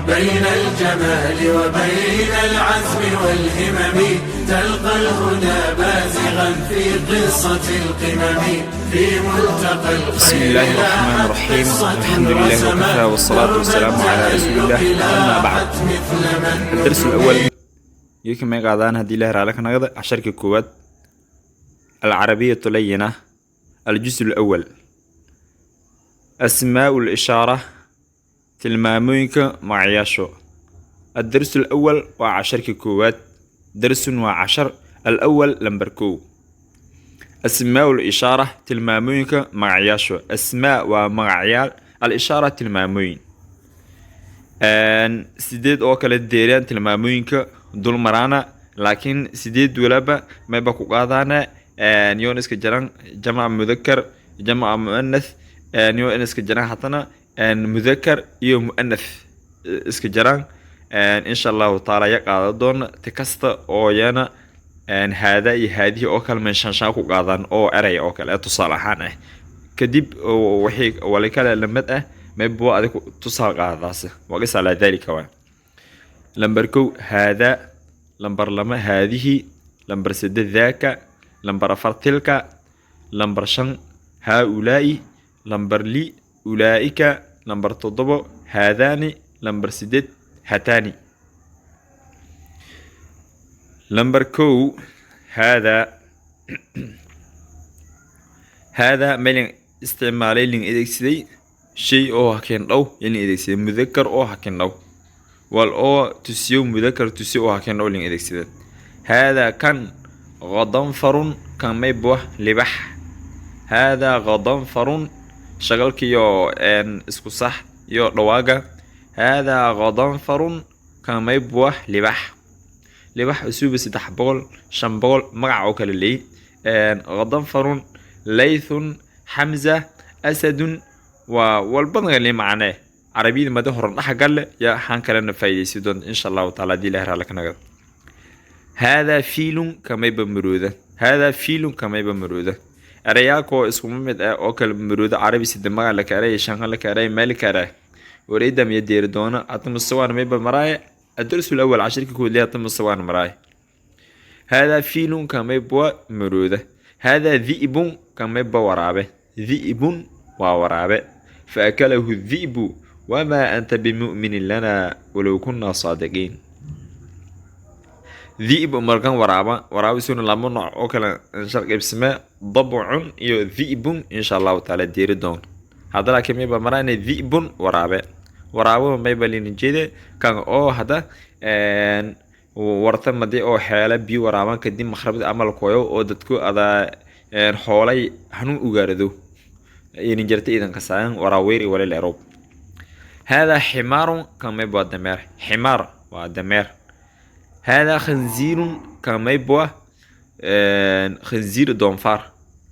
بين الجمال وبين العزم والهمم، تلقى الهدى بازغا في قصة القمم، في ملتقى بسم الخير الله الرحمن لاحت الرحيم. قصة الحمد لله وكفى رسما والصلاة درب والسلام على رسول التألق الله، أما بعد. لاحت مثل من الدرس نجم. الأول iyo may qaadaan haddii Ilaah raali ka noqdo casharka koowaad، العربية لينة، الجزء الأول، أسماء الإشارة، tilmaamooyinka magacayaashu. الدرس الأول waa casharka koowaad، درس waa cashar، الأول lambar 1، أسماء الإشارة tilmaamooyinka magacayaashu. أسماء waa magacyaal، الإشارة tilmaamooyin. Sideed oo kale deeraan tilmaamooyinka dulmaraana, laakiin sideed walaba mayba ku qaadaana yoon iska jaran jamac mudakar, jamac muanath, yoon iska jaran hatana mudakar iyo muanath iska jaraan, insha Allahu taala ya qaada doona ti kasta oo yana haada iyo haadihi oo kale meeshaan ku qaadaan oo erey oo kale tusaale ahaan ah. Kadib wixii wali kale lamid ah mayba waa adig tusaale qaadadaas، وقس على ذلك. Waa lambar 1 هذا، lambar 2 هذه، lambar 3 ذاك، lambar 4 تلك، lambar 5 هؤلاء، lambar 6 أولئك، lambar 7 هذان، lambar 8 هاتان. Lambar 1 هذا. هذا melin isticmaalay lin adeegsaday shay oo hakin dhow lin adeegsaday, mudakar oo hakin dhow, wal oo tusiyo mudakar, tusiyo oo hakin dhow lin adeegsaday. هذا kan غضنفر kan maybuah libax. هذا غضنفر shagalkiyo isku sax iyo dhawaaga. هذا غضنفر kan maybuah libax. Libax usuuba 300 500 magac oo kale leey. غضنفر، ليث، حمزة، أسد waa walbadan le macnee. Carabiyada madi horan dhex galle yaa waxaan kalena faa'iidaysi doonta insha Allahu taala haddii Ilahi raalli ka nagado. هذا فيل kamayba marooda. هذا فيل kamayba marooda. Erayaalkoo iskuma mid ah oo kale marooda carabi sida magac la kaaray, shanqa la kaaray, meel kaaray wareydam iyo deeri doona. Hadda mustawaan mayba maraaya الدرس الأول cashirka kood hadda mustawaan maraaya. هذا فيل kamayba marooda. هذا ذئب kamayba waraabe. ذئب waa waraabe. فأكله الذئب وما أنت بمؤمن لنا ولو كنا صادقين. ذئب markan waraaba. Waraaba isuna laba nooc oo kale insha qaybsame، ضبع iyo ذئب، insha Allahu taala deeri doon. Hadda laakiin mayba marayna ذئب waraabe. Waraabo mayba lina jeede kan oo hadda warta madi oo xeela biyo waraaban, kadib makhrabada amal koyo oo dadku ada xoolay hanuun ugaarado ini jarta idan kasaayan waraaweeri wala leerob. هذا حمار kamayba waa dameer. حمار waa dameer. هذا خنزير kamayba خنزير doonfaar.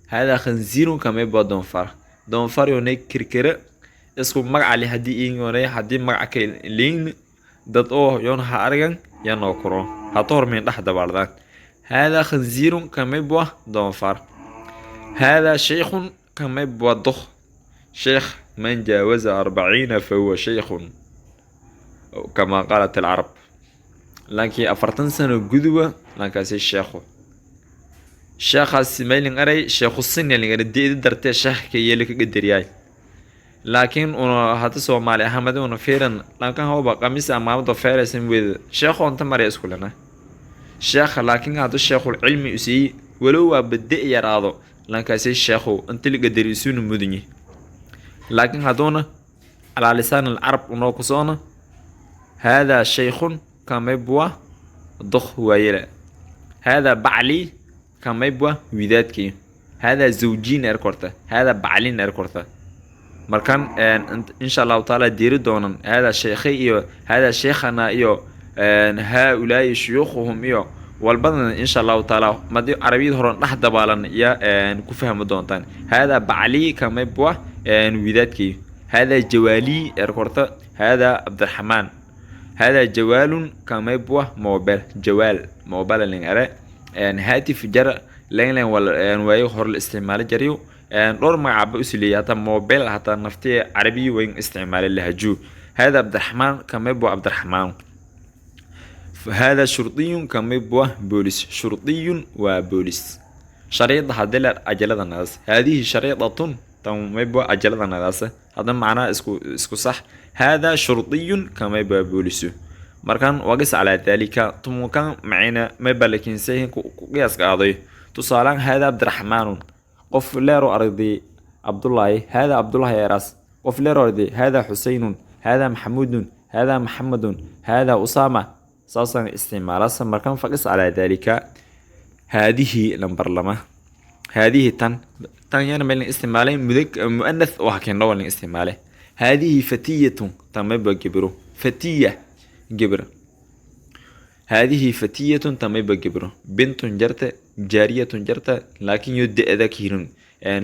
هذا خنزير kamayba doonfaar. Doonfaar yoonay kirkire isku magaca le haddii yoonay haddii magaca kale leyn dad oo yoon ha argan yanoo kuro hata hormayn dhex dabaaldaan. هذا خنزير kamayba doonfaar. هذا شيخ kamayba doq. شيخ من جاوز 40 فهو شيخ كما قالت العرب، laakiin 40 sano guduba lankaasi sheekhu. Sheekhaasi maylin eray sheekhu sinyaling eray deeda dartee sheekh yeeli ka qadariyay. Laakiin una hadda Soomaali ahaan una fiiran lankan hooba qamiis amaamada feeraysan weeda sheekhu onta maraya isku lena sheekha. Laakiin hadda sheekhul cilmi usii walow waa bade yaraado lankaasi sheekhu inta la qadari isuuna mudanyi. Laakiin hadduuna calaa lisaan alcarab unoo kusoona هذا شيخ kamayba doq waayela. هذا بعلي kamayba widaadkii. هذا زوجين erkorta، هذا بعلين erkorta. Markan insha Allahu taala diiri doonan هذا شيخي iyo هذا شيخنا iyo هؤلاء شيوخهم iyo walbadan insha Allahu taala madi carabiyada horan dhex dabaalan ya ku fahmi doontaan. هذا بعلي kamayba widaadkii. هذا جوالي erkorta. هذا عبد الرحمن. هذا جوال kamayba mobile. جوال mobile ling ere هاتف jar len wal waayo hore la isticmaali jariyo dhowr magacba usileeya hataa mobile hataa naftii carabiyi wayn isticmaali lahaju. Hada Cabdiraxmaan, kamebo Cabdiraxmaan. Hada shurdiyun, kamebo boolis. Shurdiyun waa boolis. Shariida haddii la cajalada nadaas, haadihi shariidatun, tan maybo cajalada nadaasa. Hadda macnaha isku sax. Hada shurdiyun, kamayba boolisu. Markan waqis calaa dalika tumukan macina mayba lakiinse ku qiyaas qaaday. Tusaalaan, hada Cabdiraxmaanun, qof leero aragday Cabdullaahi, hada Cabdullaahi eraas. Qof leero aragday, hada Xuseynun, hada Maxamuudun, hada Maxamedun, hada Usaama, saasaan isticmaalasa. Markan faqis calaa dalika. Haadihi lambar 2, haadihi tan yana meel isticmaalay mudag muanath oo hakin dhawan isticmaalay. Haadihi fatiyatun, tan mayba gebro. Fatiya gebro. Haadihi fatiyatun, tan mayba gebro. Bintun jarta, jaariyatun jarta, laakiin yo de-da kirin.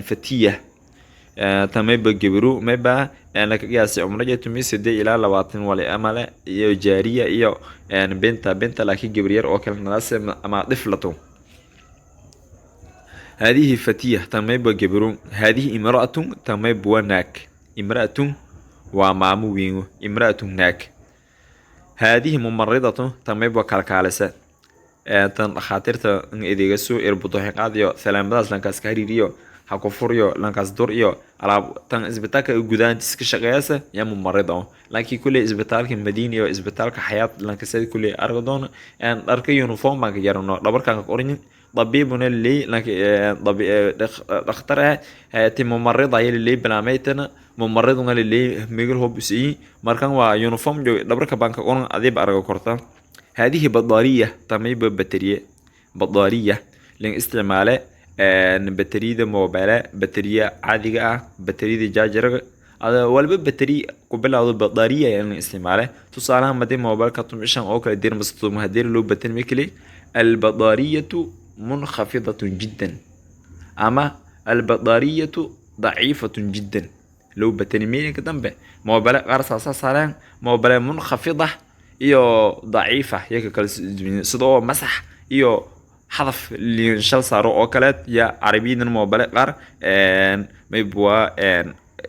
Fatiya tan mayba gebro, mayba laka qiyaasay cumraja 18 ilaa 20 wali amale iyo jaariya iyo binta, laakiin gabar yar oo kale nalaase ama diflato. Haadihi fatiya, tan mayba gebro. Haadihi imra'atun, tan mayba waa naag. Imra'atun waa maamo weyn. Imra'atun naag. Haadihi mumaridatun, tan mayba kalkaalisa, tan dhakhaatiirta adeegaso, irbudoxinqaad iyo salaamadaas lankaas ka hariiriyo, ha ku furiyo lankaas dur iyo alaab. Tan isbitaalka gudaantiis ka shaqeeyasa yaa mumarida. Laakiin kulley isbitaalka Madiina iyo isbitaalka Xayaat lankasada kulley arga doona dharka uniform baan ka jarano, dhabarkaan ka qorin dabiibuna ley, dhakhtar ah ti mumarida ayaa laleey, bilaameytana mumariduna laleey migil hob usiyi. Markan waa uniform joog, dhabarka baan ka qoran, adiba arga korta. Haadihi badaariya, tamayba bateriye. Badaariya lin isticmaale bateriyada mobile, bateriya caadiga ah, bateriyada jaajarga, walba bateri ku bilowdo badaariya in isticmaale. Tusaalahan madii mobilka 15 oo kale dir mase haddii loo bateri mikli, albadaariyatu munkhafidatun jiddan ama albadaariyatu daciifatun jiddan low bateri meelinka dambe. Mobile qaar saasaa saareen, mobile munkhafida iyo daciifa yaka kala sida oo masax iyo xadaf liinshal saaro oo kaleed ya carabiyadan mobile qaar mayba waa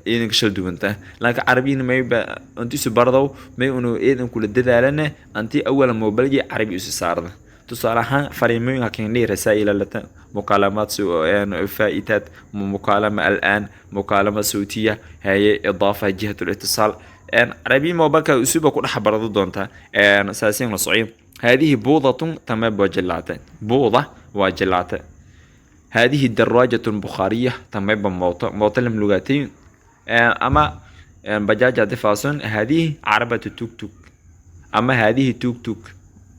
iidanka shal duwanta. Laakiin carabiyan mayba antiisu bardow may unu iidan kula dadaalane anti awala mobilgii carabi isu saarda. Tusaale ahaan fariimooyinka kendhi rasaa'il lata mukaalamaad faa'itaat, mukaalama al'aan, mukaalama sawtiya, haye idaafa, jihat litisaal, carabiya mobilka usuba ku dhex barado doonta saasiin la sociyo. Haadihi buudatun, tameb waa jilaate. Buuda waa jilaate. Haadihi daraajatun bukhaariya, tameba mooto, mooto lam lugaatay ama bajaaja difaason. Haadihi carabatu tugtug ama haadihi tugtug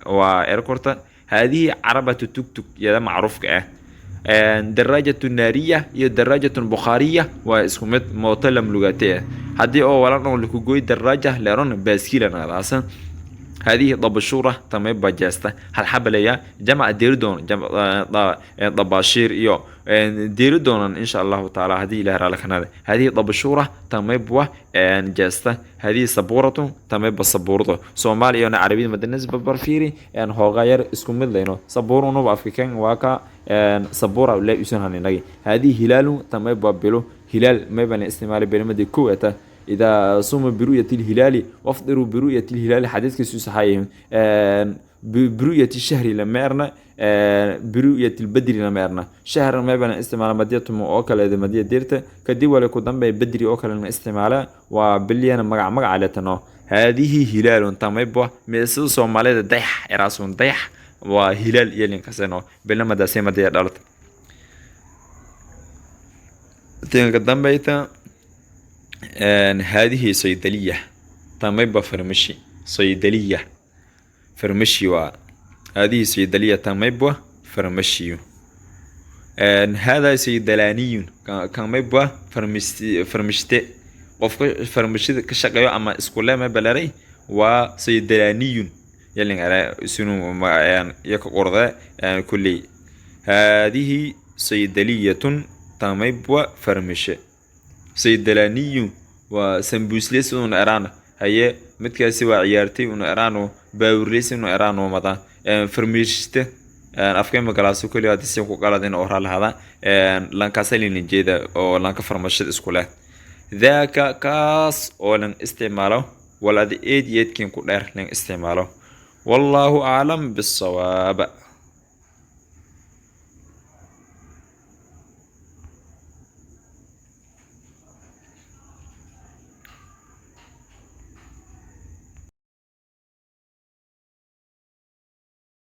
waa erkorta. Haadihi carabatu tugtug iyada macruufka ah. Daraajatu naariya iyo daraajatun bukhaariya waa isku mid, mooto lam lugaatay ah. Haddii oo walan lakugoy daraaja leeron baaskiila naqdaasan. هذه طبشورة، تمام بجاستا هل حبليا جمع ديردون، جمع طباشير iyo deeri doonan insha Allahu taala haddii Ilaah raali kanada. هذه طبشورة، تمام jeesta. هذه sabuuratu, تمام sabuurdo. Soomaaliya iyo Carabiyada madanis barfiiri hoogaa yar isku mid leyno. Sabuurunuba Afrikan waa ka sabuura la isun haninagi. هذه هلال، تمام bilo. Hilaal mayban isticmaali belimadi kow ata إذا صوم برؤية الهلال وافطروا برؤية الهلال، حديث كيسو صحيح. برؤية الشهر لما يرنا، برؤية البدر لما يرنا شهر ما بنا استعمال مدية oo kale madiya deerta kadib wala ku dambe badri oo kale isticmaala waa bilyan magac magac leetano. هذه هلال، tamaybo meesoo Soomaalida dayax eraasun, dayax waa hilaal yelin kaseno bilamada madiya dhalata. Tinka dambayta, هذه صيدلية، tamayba farmashi. صيدلية farmashi waa. هذه صيدلية، tamayba farmashiyo. هذا صيدلاني، kamayba farmashite. Qofka farmashida ka shaqeeyo ama iskule ma balaray waa صيدلاني yalin isinu yaka qorda kulley. هذه صيدلية، tamayba farmashe. Saydalaniyu waa sambuusleys una eraan, haye midkaasi waa ciyaartay una eraano, baawurleys una eraano mada farmishiste afkay magalaaso kuli hadii si ku qaladin oo raalahada lankaasa lina jeeda oo lanka farmashada isku leh. Daaka kaas oo lan isticmaalo. Wal ada eed iyo eedkiin ku dheer nin isticmaalo. Wallaahu aclam bisawaab.